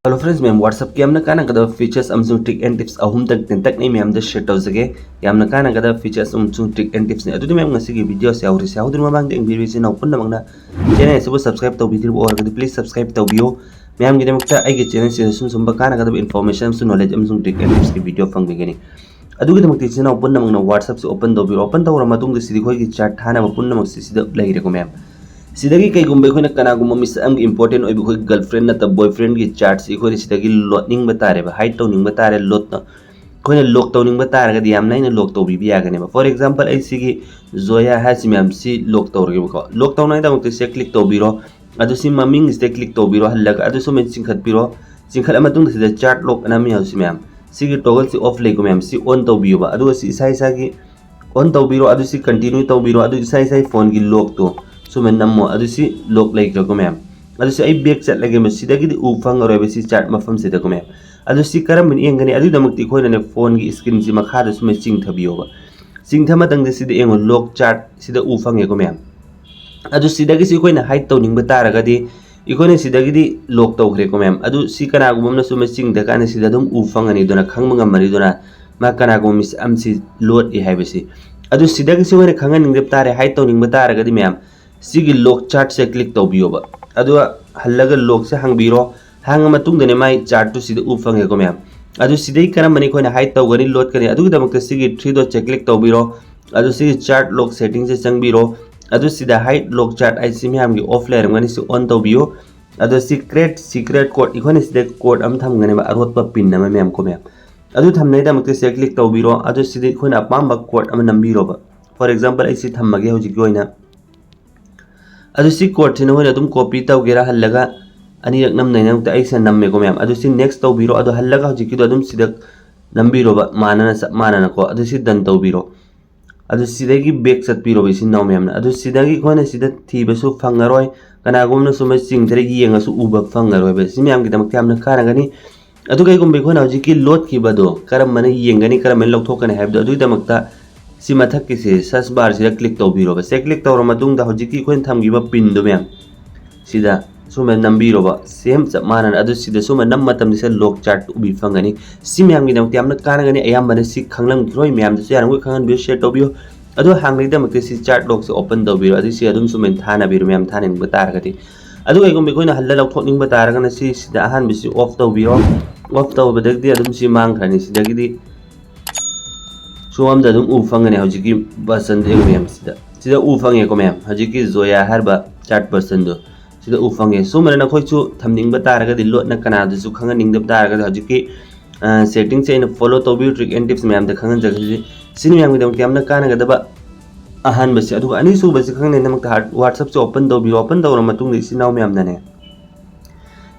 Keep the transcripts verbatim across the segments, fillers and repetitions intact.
Hello friends, ꯃꯌꯥꯝ WhatsApp-ꯀꯤ ꯌꯥꯝꯅ ꯀꯥꯟꯅꯒꯗꯕ features ꯑꯃꯁꯨꯡ trick and tips ꯑꯍꯨꯝꯇꯪ ꯇꯦꯟꯇꯛꯅ ꯑꯩ ꯃꯌꯥꯝꯗ share ꯇꯧꯖꯒꯦ꯫ ꯌꯥꯝꯅ ꯀꯥꯟꯅꯒꯗꯕ features ꯑꯃꯁꯨꯡ trick and tips-ꯅꯤ꯫ ꯑꯗꯨꯗꯤ ꯃꯌꯥꯝ ꯉꯁꯤꯒꯤ video-ꯁꯦ ꯍꯧꯔꯁꯤ꯫ ꯍꯧꯗ꯭ꯔꯤꯉꯩ ꯃꯃꯥꯡꯗ ꯌꯦꯡꯕꯤꯔꯤꯕ ꯏꯆꯤꯟ ꯏꯅꯥꯎ ꯄꯨꯝꯅꯃꯛꯅ channel ꯑꯁꯤꯕꯨ subscribe ꯇꯧꯕꯤꯗ꯭ꯔꯤꯕ ꯑꯣꯏꯔꯒꯗꯤ please subscribe ꯇꯧꯕꯤꯌꯨ꯫ ꯃꯌꯥꯝꯒꯤꯗꯃꯛꯇ ꯑꯩꯒꯤ channel-ꯁꯤꯗ ꯁꯨꯝ ꯁꯨꯝꯕ ꯀꯥꯟꯅꯒꯗꯕ information ꯑꯃꯁꯨꯡ knowledge ꯑꯃꯁꯨꯡ trick and tips-ꯀꯤ video ꯐꯪꯕꯤꯒꯅꯤ꯫ ꯑꯗꯨꯒꯤꯗꯃꯛꯇ ꯏꯆꯤꯟ ꯏꯅꯥꯎ ꯄꯨꯝꯅꯃꯛꯅ WhatsApp-ꯁꯦ open ꯇꯧꯕꯤꯔꯣ꯫ Open ꯇꯧꯔ ꯃꯇꯨꯡꯗ ꯁꯤꯗꯤ ꯑꯩꯈꯣꯏꯒꯤ chat ꯊꯥꯅꯕ ꯄꯨꯝꯅꯃꯛꯁꯤ ꯁꯤꯗ ꯂꯩꯔꯦꯀꯣ ꯃꯌꯥꯝ꯫ ꯁꯤꯗꯒꯤ ꯀꯩꯒꯨꯝꯕ ꯑꯩꯈꯣꯏꯅ ꯀꯅꯥꯒꯨꯝꯕ ꯃꯤꯁꯛ ꯑꯃꯒꯤ important ꯑꯣꯏꯕ ꯑꯩꯈꯣꯏꯒꯤ girlfriend ꯅꯠꯇ꯭ꯔ boyfriend-ꯒꯤ chat-ꯁꯤ ꯑꯩꯈꯣꯏꯅ ꯁꯤꯗꯒꯤ ꯂꯣꯠꯅꯤꯡꯕ ꯇꯥꯔꯦꯕ, hide ꯇꯧꯅꯤꯡꯕ ꯇꯥꯔꯦ, ꯂꯣꯠꯅ ꯑꯩꯈꯣꯏꯅ lock ꯇꯧꯅꯤꯡꯕ ꯇꯥꯔꯒꯗꯤ ꯌꯥꯝ ꯂꯥꯏꯅ lock ꯇꯧꯕꯤꯕ ꯌꯥꯒꯅꯦꯕ꯫ For example, ꯑꯩ ꯁꯤꯒꯤ ꯖꯣꯌꯥ ꯍꯥꯏꯁꯤ ꯃꯌꯥꯝ ꯁꯤ lock ꯇꯧꯔꯒꯦꯕꯀꯣ꯫ Lock ꯇꯧꯅꯉꯥꯏꯗꯃꯛꯇ ꯁꯤꯗ click ꯇꯧꯕꯤꯔꯣ꯫ ꯑꯗꯨ ꯁꯤ ꯃꯃꯤꯡꯁꯤꯗ click ꯇꯧꯕꯤꯔꯣ ꯍꯜꯂꯒ, ꯑꯗꯨ ꯁꯨꯃꯥꯏꯅ ꯆꯤꯡꯈꯠꯄꯤꯔꯣ꯫ ꯆꯤꯡꯈꯠꯂ ꯃꯇꯨꯡꯗ ꯁꯤꯗ chat lock ꯑꯅ ꯑꯃ ꯌꯥꯎꯁꯤ ꯃꯌꯥꯝ, ꯁꯤꯒꯤ toggle-ꯁꯤ off ꯂꯩꯀꯣ ꯃꯌꯥꯝ, ꯁꯤ on ꯇꯧꯕꯤꯌꯣꯕ꯫ ꯑꯗꯨꯒ ꯁꯤ ꯏꯁꯥ ꯏꯁꯥꯒꯤ on ꯇꯧꯕꯤꯔꯣ, ꯑꯗꯨ ꯁꯤ continue ꯇꯧꯕꯤꯔꯣ꯫ ꯑꯗꯨ ꯏꯁꯥ ꯏꯁꯥꯒꯤ phone-ꯒꯤ lock-ꯇꯣ ꯁꯨꯃꯥꯏꯅ ꯅꯝꯃꯣ꯫ ꯑꯗꯨ ꯁꯤ lock ꯂꯩꯈ꯭ꯔꯦꯀꯣ ꯃꯌꯥꯝ꯫ ꯑꯗꯨ ꯁꯤ ꯑꯩ back ꯆꯠꯂꯒꯦ, ꯃꯁꯤꯗꯒꯤꯗꯤ ꯎ ꯐꯪꯉꯔꯣꯏꯕ ꯁꯤ chat ꯃꯐꯝꯁꯤꯗꯀꯣ ꯃꯌꯥꯝ꯫ ꯑꯗꯨ ꯁꯤ ꯀꯔꯝꯕꯅ ꯌꯦꯡꯒꯅꯤ? ꯑꯗꯨꯒꯤꯗꯃꯛꯇ ꯑꯩꯈꯣꯏꯅꯅꯦ phone-ꯒꯤ screen-ꯁꯤ ꯃꯈꯥꯗ ꯁꯨꯃꯥꯏꯅ ꯆꯤꯡꯊꯕꯤꯌꯣꯕ꯫ ꯆꯤꯡꯊ ꯃꯇꯝꯗ ꯁꯤꯗ ꯌꯦꯡꯉꯣ, lock chat ꯁꯤꯗ ꯎ ꯐꯪꯉꯦꯀꯣ ꯃꯌꯥꯝ꯫ ꯑꯗꯨ ꯁꯤꯗꯒꯤꯁꯤ ꯑꯩꯈꯣꯏꯅ hide ꯇꯧꯅꯤꯡꯕ ꯇꯥꯔꯒꯗꯤ ꯑꯩꯈꯣꯏꯅ ꯁꯤꯗꯒꯤꯗꯤ lock ꯇꯧꯈ꯭ꯔꯦꯀꯣ ꯃꯌꯥꯝ꯫ ꯑꯗꯨ ꯁꯤ ꯀꯅꯥꯒꯨꯝꯕ ꯑꯃꯅ ꯁꯨꯝꯕ ꯆꯤꯡꯗ ꯀꯥꯟꯗ ꯁꯤꯗ ꯑꯗꯨꯝ ꯎ ꯐꯪꯒꯅꯤ, ꯑꯗꯨꯅ ꯈꯪꯕ ꯉꯝꯃꯅꯤ, ꯑꯗꯨꯅ ꯃꯥ ꯀꯅꯥꯒꯨꯝꯕ ꯃꯤꯁꯛ ꯑꯃꯁꯤ ꯂꯣꯠꯂꯤ ꯍꯥꯏꯕꯁꯤ꯫ ꯑꯗꯨ ꯁꯤꯗꯒꯤꯁꯤ ꯑꯩꯈꯣꯏꯅ ꯈꯪꯍꯟꯅꯤꯡꯗꯕ ꯇꯥꯔꯦ, hide ꯇꯧꯅꯤꯡꯕ ꯇꯥꯔꯒꯗꯤ ꯃꯌꯥꯝ, ꯁꯤꯒꯤ lock chat-ꯁꯦ click ꯇꯧꯕꯤꯌꯣꯕ꯫ ꯑꯗꯨꯒ ꯍꯜꯂꯒ lock-ꯁꯦ ꯍꯥꯡꯕꯤꯔꯣ꯫ ꯍꯥꯡꯉ ꯃꯇꯨꯡꯗꯅꯦ ꯃꯥꯏ chat-ꯇꯨ ꯁꯤꯗ ꯎ ꯐꯪꯉꯦꯀꯣ ꯃꯌꯥꯝ꯫ ꯑꯗꯨ ꯁꯤꯗꯩ ꯀꯔꯝꯕꯅ ꯑꯩꯈꯣꯏꯅ hide ꯇꯧꯒꯅꯤ, ꯂꯣꯠꯀꯅꯤ? ꯑꯗꯨꯒꯤꯗꯃꯛꯇ ꯁꯤꯒꯤ three dot-ꯁꯦ click ꯇꯧꯕꯤꯔꯣ꯫ ꯑꯗꯨ ꯁꯤꯒꯤ chat lock setting-ꯁꯦ ꯆꯪꯕꯤꯔꯣ꯫ ꯑꯗꯨ ꯁꯤꯗ hide lock chat ꯍꯥꯏꯁꯤ ꯃꯌꯥꯝꯒꯤ off ꯂꯩꯔꯝꯒꯅꯤ, ꯁꯤ on ꯇꯧꯕꯤꯌꯨ꯫ ꯑꯗꯣ ꯁꯤ create secret code, ꯑꯩꯈꯣꯏꯅ ꯁꯤꯗ code ꯑꯃ ꯊꯝꯒꯅꯦꯕ, ꯑꯔꯣꯠꯄ pin ꯑꯃ ꯃꯌꯥꯝ ꯀꯣ ꯃꯌꯥꯝ꯫ ꯑꯗꯨ ꯊꯝꯅꯩꯗꯃꯛꯇ ꯁꯤꯗ click ꯇꯧꯕꯤꯔꯣ꯫ ꯑꯗꯨ ꯁꯤꯗ ꯑꯩꯈꯣꯏꯅ ꯑꯄꯥꯝꯕ code ꯑꯃ ꯅꯝꯕꯤꯔꯣꯕ꯫ For example, ꯑꯩ ꯁꯤ ꯊꯝꯃꯒꯦ ꯍꯧꯖꯤꯛꯀꯤ ꯑꯣꯏꯅ꯫ ꯑꯗꯨ ꯁꯤ code-ꯁꯤ ꯅꯈꯣꯏꯅ ꯑꯗꯨꯝ copy ꯇꯧꯒꯦꯔꯥ, ꯍꯜꯂꯒ ꯑꯅꯤꯔꯛ ꯅꯝꯅꯩꯗꯃꯛꯇ ꯑꯩ ꯁꯤꯗ ꯅꯝꯃꯦꯀꯣ ꯃꯌꯥꯝ꯫ ꯑꯗꯨ ꯁꯤ next ꯇꯧꯕꯤꯔꯣ꯫ ꯑꯗꯨ ꯍꯜꯂꯒ ꯍꯧꯖꯤꯛꯀꯤꯗꯣ ꯑꯗꯨꯝ ꯁꯤꯗ ꯅꯝꯕꯤꯔꯣꯕ, ꯃꯥꯟꯅꯅ, ꯆꯞ ꯃꯥꯟꯅꯅꯀꯣ꯫ ꯑꯗꯨ ꯁꯤ done ꯇꯧꯕꯤꯔꯣ꯫ ꯑꯗꯨ ꯁꯤꯗꯒꯤ back ꯆꯠꯄꯤꯔꯣꯕ ꯏꯆꯤꯟ ꯏꯅꯥꯎ ꯃꯌꯥꯝꯅ꯫ ꯑꯗꯨ ꯁꯤꯗꯒꯤ ꯑꯩꯈꯣꯏꯅ ꯁꯤꯗ ꯊꯤꯕꯁꯨ ꯐꯪꯉꯔꯣꯏ, ꯀꯅꯥꯒꯨꯝꯕꯅ ꯁꯨꯝꯕ ꯆꯤꯡꯊꯔ ꯌꯦꯡꯉꯁꯨ ꯎꯕ ꯐꯪꯉꯔꯣꯏꯕ꯫ ꯁꯤ ꯃꯌꯥꯝꯒꯤꯗꯃꯛꯇ ꯌꯥꯝꯅ ꯀꯥꯟꯅꯒꯅꯤ꯫ ꯑꯗꯨ ꯀꯩꯒꯨꯝꯕ ꯑꯩꯈꯣꯏꯅ ꯍꯧꯖꯤꯛꯀꯤ ꯂꯣꯠꯈꯤꯕꯗꯣ ꯀꯔꯝꯕꯅ ꯌꯦꯡꯒꯅꯤ, ꯀꯔꯝꯕꯅ ꯂꯧꯊꯣꯛꯀꯅꯤ ꯍꯥꯏꯕꯗꯣ, ꯑꯗꯨꯒꯤꯗꯃꯛꯇ ꯁꯤ ꯃꯊꯛꯀꯤꯁꯦ search bar-ꯁꯤꯗ click ꯇꯧꯕꯤꯔꯣꯕ꯫ ꯁꯤꯗ click ꯇꯧꯔ ꯃꯇꯨꯡꯗ ꯍꯧꯖꯤꯛꯀꯤ ꯑꯩꯈꯣꯏꯅ ꯊꯝꯈꯤꯕ pin-ꯗꯣ ꯃꯌꯥꯝ ꯁꯤꯗ ꯁꯨꯃꯥꯏꯅ ꯅꯝꯕꯤꯔꯣꯕ, ꯁꯦꯝ ꯆꯞ ꯃꯥꯟꯅꯅ꯫ ꯑꯗꯨ ꯁꯤꯗ ꯁꯨꯃꯥꯏꯅ ꯅꯝꯕ ꯃꯇꯝꯗ ꯁꯤꯗ ꯂꯣꯛ ꯆꯥꯔꯠ ꯎꯕꯤ ꯐꯪꯒꯅꯤ꯫ ꯁꯤ ꯃꯌꯥꯝꯒꯤꯗꯃꯛꯇ ꯌꯥꯝꯅ ꯀꯥꯟꯅꯒꯅꯤ꯫ ꯑꯌꯥꯝꯕꯅ ꯁꯤ ꯈꯪꯂꯝꯈꯤꯔꯣꯏ꯫ ꯃꯌꯥꯝꯗꯁꯨ ꯌꯥꯔꯤꯕꯃꯈꯩ ꯈꯪꯍꯟꯕꯤꯌꯨ, ꯁꯤꯌꯔ ꯇꯧꯕꯤꯌꯨ꯫ ꯑꯗꯣ ꯍꯥꯡꯅꯕꯒꯤꯗꯃꯛꯇ ꯁꯤ ꯆꯥꯔꯠ ꯂꯣꯛꯁꯦ ꯑꯣꯄꯟ ꯇꯧꯕꯤꯔꯣ꯫ ꯑꯗꯨ ꯁꯤ ꯑꯗꯨꯝ ꯁꯨꯃꯥꯏꯅ ꯊꯥꯅꯕꯤꯔꯣ ꯃꯌꯥꯝ ꯊꯥꯅꯤꯡꯕ ꯇꯥꯔꯒꯗꯤ꯫ ꯑꯗꯨ ꯀꯩꯒꯨꯝꯕ ꯑꯩꯈꯣꯏꯅ ꯍꯜꯂ ꯂꯧꯊꯣꯛꯅꯤꯡꯕ ꯇꯥꯔꯒꯅ ꯁꯤ ꯁꯤꯗ ꯑꯍꯥꯟꯕꯁꯤ ꯑꯣꯐ ꯇꯧꯕꯤꯔꯣ꯫ ꯑꯣꯐ ꯇꯧꯕꯗꯒꯤꯗꯤ ꯑꯗꯨꯝ ꯁꯤ ꯃꯥꯡꯈ꯭ꯔꯅꯤ꯫ ꯁꯤꯗꯒꯤꯗꯤ ꯁꯣꯝꯗ ꯑꯗꯨꯝ ꯎ ꯐꯪꯒꯅꯤ ꯍꯧꯖꯤꯛꯀꯤ ꯕꯁꯟꯗꯣ ꯌꯦꯡꯉꯣ ꯃꯌꯥꯝ꯫ ꯁꯤꯗ ꯁꯤꯗ ꯎ ꯐꯪꯉꯦꯀꯣ ꯃꯌꯥꯝ, ꯍꯧꯖꯤꯛꯀꯤ ꯖꯣꯌꯥ ꯍꯥꯏꯔꯤꯕ ꯆꯥꯔꯠ ꯕꯁꯟꯗꯣ ꯁꯤꯗ ꯎ ꯐꯪꯉꯦ꯫ ꯁꯨꯃꯥꯏꯅ ꯅꯈꯣꯏꯁꯨ ꯊꯝꯅꯤꯡꯕ ꯇꯥꯔꯒꯗꯤ, ꯂꯣꯠꯅ ꯀꯅꯥꯗꯁꯨ ꯈꯪꯍꯟꯅꯤꯡꯗꯕ ꯇꯥꯔꯒꯗꯤ, ꯍꯧꯖꯤꯛꯀꯤ ꯁꯦꯠꯇꯤꯡꯁꯦ ꯑꯩꯅ ꯐꯣꯂꯣ ꯇꯧꯕꯤꯌꯨ, ꯇ꯭ꯔꯤꯛ ꯑꯦꯟ ꯇꯤꯞꯁ ꯃꯌꯥꯝꯗ ꯈꯪꯍꯟꯖꯒꯦ꯫ ꯁꯤ ꯃꯌꯥꯝꯒꯤꯗꯃꯛꯇ ꯌꯥꯝꯅ ꯀꯥꯟꯅꯒꯗꯕ ꯑꯍꯥꯟꯕꯁꯦ꯫ ꯑꯗꯨꯒ ꯑꯅꯤꯁꯨꯕꯁꯦ ꯈꯪꯅꯕꯒꯤꯗꯃꯛꯇ ꯋꯥꯠꯁꯑꯞꯁꯦ ꯑꯣꯄꯟ ꯇꯧꯕꯤꯔꯣ꯫ ꯑꯣꯄꯟ ꯇꯧꯔ ꯃꯇꯨꯡꯗ ꯏꯆꯤꯟ ꯏꯅꯥꯎ ꯃꯌꯥꯝꯅꯅꯦ,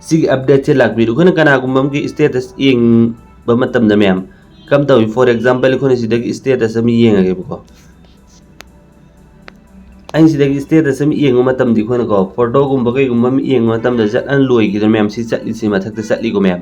ꯁꯤꯒꯤ ꯑꯞꯗꯦꯠꯁꯦ ꯂꯥꯛꯄꯤꯔꯣ꯫ ꯑꯩꯈꯣꯏꯅ ꯀꯅꯥꯒꯨꯝꯕ ꯑꯃꯒꯤ ꯁ꯭ꯇꯦꯇꯁ ꯌꯦꯡꯕ ꯃꯇꯝꯗ ꯃꯌꯥꯝ ꯀꯝ ꯇꯧꯏ? ꯐꯣꯔ ꯑꯦꯛꯖꯥꯝꯄꯜ, ꯑꯩꯈꯣꯏꯅ ꯁꯤꯗꯒꯤ ꯁ꯭ꯇꯦꯇꯁ ꯑꯃ ꯌꯦꯡꯉꯒꯦꯕꯀꯣ꯫ ꯑꯩꯅ ꯁꯤꯗꯒꯤ ꯁ꯭ꯇꯦꯇꯁ ꯑꯃ ꯌꯦꯡꯕ ꯃꯇꯝꯗ ꯑꯩꯈꯣꯏꯅꯀꯣ, ꯐꯣꯇꯣꯒꯨꯝꯕ ꯀꯩꯒꯨꯝꯕ ꯑꯃ ꯌꯦꯡꯕ ꯃꯇꯝꯗ ꯆꯠꯂ ꯂꯣꯏꯈꯤꯗꯅ ꯃꯌꯥꯝ ꯁꯤ ꯆꯠꯂꯤꯁꯤ ꯃꯊꯛꯇ ꯆꯠꯂꯤꯀꯣ ꯃꯌꯥꯝ꯫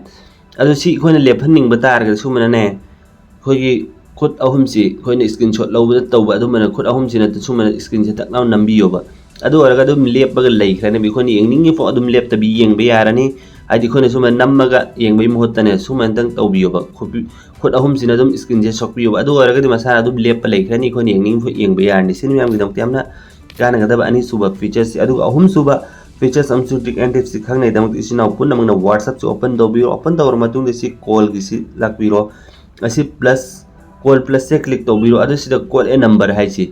ꯑꯗꯣ ꯁꯤ ꯑꯩꯈꯣꯏꯅ ꯂꯦꯞꯍꯟꯅꯤꯡꯕ ꯇꯥꯔꯒꯗꯤ ꯁꯨꯃꯥꯏꯅꯅꯦ, ꯑꯩꯈꯣꯏꯒꯤ ꯈꯨꯠ ꯑꯍꯨꯝꯁꯤ ꯑꯩꯈꯣꯏꯅ ꯁ꯭ꯀ꯭ꯔꯤꯟ ꯁꯣꯠ ꯂꯧꯕꯗ ꯇꯧꯕ ꯑꯗꯨꯃꯥꯏꯅ ꯈꯨꯠ ꯑꯍꯨꯝꯁꯤꯅ ꯁꯨꯃꯥꯏꯅ ꯁ꯭ꯀ꯭ꯔꯤꯟꯁꯦ ꯇꯛ ꯂꯥꯎꯅ ꯅꯝꯕꯤꯌꯣꯕ꯫ ꯑꯗꯨ ꯑꯣꯏꯔꯒ ꯑꯗꯨꯝ ꯂꯦꯞꯄꯒ ꯂꯩꯈ꯭ꯔꯅꯦꯕ꯫ ꯑꯩꯈꯣꯏꯅ ꯌꯦꯡꯅꯤꯡꯉꯤ ꯐꯥꯎ ꯑꯗꯨꯝ ꯂꯦꯞꯇꯕꯤ ꯌꯦꯡꯕ ꯌꯥꯔꯅꯤ꯫ ꯍꯥꯏꯗꯤ ꯑꯩꯈꯣꯏꯅ ꯁꯨꯃꯥꯏꯅ ꯅꯝꯃꯒ ꯌꯦꯡꯕꯒꯤ ꯃꯍꯨꯠꯇꯅꯦ, ꯁꯨꯃꯥꯏꯅꯇꯪ ꯇꯧꯕꯤꯌꯣꯕ꯫ ꯈꯨꯠ ꯑꯍꯨꯝꯁꯤꯅ ꯑꯗꯨꯝ ꯁ꯭ꯀ꯭ꯔꯤꯟꯁꯦ ꯁꯣꯛꯄꯤꯌꯣꯕ꯫ ꯑꯗꯨ ꯑꯣꯏꯔꯒꯗꯤ ꯃꯁꯥꯅ ꯑꯗꯨꯝ ꯂꯦꯞꯄ ꯂꯩꯈ꯭ꯔꯅꯤ꯫ ꯑꯩꯈꯣꯏꯅ ꯌꯦꯡꯅꯤꯡꯕ ꯐꯥꯎ ꯌꯦꯡꯕ ꯌꯥꯔꯅꯤ꯫ ꯁꯤꯅꯤ ꯃꯌꯥꯝꯒꯤꯗꯃꯛꯇ ꯌꯥꯝꯅ ꯀꯥꯟꯅꯒꯗꯕ ꯑꯅꯤꯁꯨꯕ ꯐꯤꯆꯔꯁꯤ꯫ ꯑꯗꯨꯒ ꯑꯍꯨꯝꯁꯨꯕ ꯐꯤꯆꯔꯁ ꯑꯃꯁꯨꯡ ꯇ꯭ꯔꯤꯛ ꯑꯦꯟ ꯇꯤꯞꯁꯤ ꯈꯪꯅꯕꯒꯤꯗꯃꯛꯇ ꯏꯆꯤꯟ ꯏꯅꯥꯎ ꯄꯨꯝꯅꯃꯛꯅ ꯋꯥꯠꯁꯑꯞꯁꯤ ꯑꯣꯄꯟ ꯇꯧꯕꯤꯔꯣ꯫ ꯑꯣꯄꯟ ꯇꯧꯔ ꯃꯇꯨꯡꯗ ꯁꯤ ꯀꯣꯜꯒꯤꯁꯤ ꯂꯥꯛꯄꯤꯔꯣ꯫ ꯑꯁꯤ ꯄ꯭ꯂꯁ, ꯀꯣꯜ ꯄ꯭ꯂꯁꯁꯦ ꯀ꯭ꯂꯤꯛ ꯇꯧꯕꯤꯔꯣ꯫ ꯑꯗꯨ ꯁꯤꯗ ꯀꯣꯜ ꯑꯦ ꯅꯝꯕꯔ ꯍꯥꯏꯁꯤ,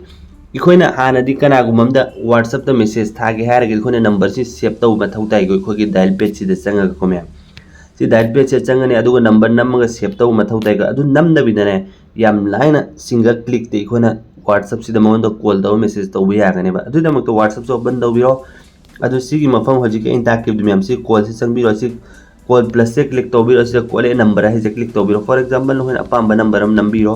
ꯑꯩꯈꯣꯏꯅ ꯍꯥꯟꯅꯗꯤ ꯀꯅꯥꯒꯨꯝꯕ ꯑꯝꯗ ꯋꯥꯠꯁꯑꯞꯇ ꯃꯦꯁꯦꯖ ꯊꯥꯒꯦ ꯍꯥꯏꯔꯒꯗꯤ ꯑꯩꯈꯣꯏꯅ ꯅꯝꯕꯔꯁꯤ ꯁꯦꯞ ꯇꯧꯕ ꯃꯊꯧ ꯇꯥꯏꯀꯣ, ꯑꯩꯈꯣꯏꯒꯤ ꯗꯥꯏꯜ ꯄꯦꯗꯁꯤꯗ ꯆꯪꯉꯒꯀꯣ ꯃꯌꯥꯝ꯫ ꯁꯤ ꯗꯥꯏꯜ ꯄꯦꯗꯁꯦ ꯆꯪꯉꯅꯤ, ꯑꯗꯨꯒ ꯅꯝꯕꯔ ꯅꯝꯃꯒ ꯁꯦꯞ ꯇꯧꯕ ꯃꯊꯧ ꯇꯥꯏꯀꯣ꯫ ꯑꯗꯨ ꯅꯝꯗꯕꯤꯗꯅꯦ, ꯌꯥꯝ ꯂꯥꯏꯅ ꯁꯤꯡꯒꯜ ꯀ꯭ꯂꯤꯛꯇ ꯑꯩꯈꯣꯏꯅ ꯋꯥꯠꯁꯑꯞꯁꯤꯗ ꯃꯉꯣꯟꯗ ꯀꯣꯜ ꯇꯧꯔ ꯃꯦꯁꯦꯖ ꯇꯧꯕ ꯌꯥꯒꯅꯦꯕ꯫ ꯑꯗꯨꯒꯤꯗꯃꯛꯇ ꯋꯥꯠꯁꯑꯞꯁꯨ ꯑꯣꯄꯟ ꯇꯧꯕꯤꯔꯣ꯫ ꯑꯗꯨ ꯁꯤꯒꯤ ꯃꯐꯝ ꯍꯧꯖꯤꯛꯀꯤ ꯑꯩꯅ ꯇꯥꯛꯈꯤꯕꯗꯨ ꯃꯌꯥꯝꯁꯤ, ꯀꯣꯜꯁꯤ ꯆꯪꯕꯤꯔꯣ꯫ ꯁꯤ ꯀꯣꯜ ꯄ꯭ꯂꯁꯁꯦ ꯀ꯭ꯂꯤꯛ ꯇꯧꯕꯤꯔꯣ꯫ ꯁꯤꯗ ꯀꯣꯜ ꯑꯦ ꯅꯝꯕꯔ ꯍꯥꯏꯁꯦ ꯀ꯭ꯂꯤꯛ ꯇꯧꯕꯤꯔꯣ꯫ ꯐꯣꯔ ꯑꯦꯛꯖꯥꯝꯄꯜ, ꯅꯈꯣꯏꯅ ꯑꯄꯥꯝꯕ ꯅꯝꯕꯔ ꯑꯃ ꯅꯝꯕꯤꯔꯣ꯫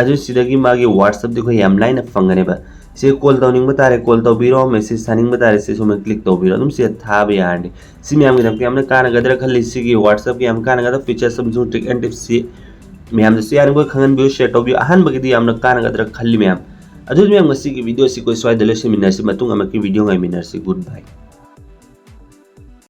ꯑꯗꯨ ꯁꯤꯗꯒꯤ ꯃꯥꯒꯤ ꯋꯥꯠꯁꯑꯞꯇꯤ ꯑꯩꯈꯣꯏ ꯌꯥꯝ ꯂꯥꯏꯅ ꯐꯪꯒꯅꯦꯕ꯫ ꯁꯤ ꯀꯣꯜ ꯇꯧꯅꯤꯡꯕ ꯇꯥꯔꯦ, ꯀꯣꯜ ꯇꯧꯕꯤꯔꯣ꯫ ꯃꯦꯁꯦꯖ ꯊꯥꯅꯤꯡꯕ ꯇꯥꯔꯦ, ꯁꯤ ꯁꯨꯃꯥꯏꯅ ꯀ꯭ꯂꯤꯛ ꯇꯧꯕꯤꯔꯣ꯫ ꯑꯗꯨꯝ ꯁꯤꯗ ꯊꯥꯕ ꯌꯥꯔꯅꯤ꯫ ꯁꯤ ꯃꯌꯥꯝꯒꯤꯗꯃꯛꯇ ꯌꯥꯝꯅ ꯀꯥꯟꯅꯒꯗ꯭ꯔꯥ ꯈꯜꯂꯤ꯫ ꯁꯤꯒꯤ ꯋꯥꯠꯁꯑꯞꯀꯤ ꯌꯥꯝ ꯀꯥꯟꯅꯒꯗꯕ ꯐꯤꯆꯔꯁ ꯑꯃꯁꯨꯡ ꯇ꯭ꯔꯤꯛ ꯑꯦꯟ ꯇꯤꯞꯁꯁꯤ ꯃꯌꯥꯝꯗꯁꯨ ꯌꯥꯔꯤꯕꯃꯈꯩ ꯈꯪꯍꯟꯕꯤꯌꯨ, ꯁꯤꯌꯔ ꯇꯧꯕꯤꯌꯨ꯫ ꯑꯍꯥꯟꯕꯒꯤꯗꯤ ꯌꯥꯝꯅ ꯀꯥꯟꯅꯒꯗ꯭ꯔꯥ ꯈꯜꯂꯤ ꯃꯌꯥꯝ꯫ ꯑꯗꯨꯗꯤ ꯃꯌꯥꯝ, ꯉꯁꯤꯒꯤ ꯚꯤꯗꯤꯑꯣꯁꯤ ꯑꯩꯈꯣꯏ ꯁ꯭ꯋꯥꯏꯗ ꯂꯣꯏꯁꯤꯟꯃꯤꯟꯅꯔꯁꯤ꯫ ꯃꯇꯨꯡ ꯑꯃꯒꯤ ꯚꯤꯗꯤꯑꯣ ꯉꯥꯏꯃꯤꯟꯅꯔꯁꯤ꯫ ꯒꯨꯗ ꯕꯥꯏ꯫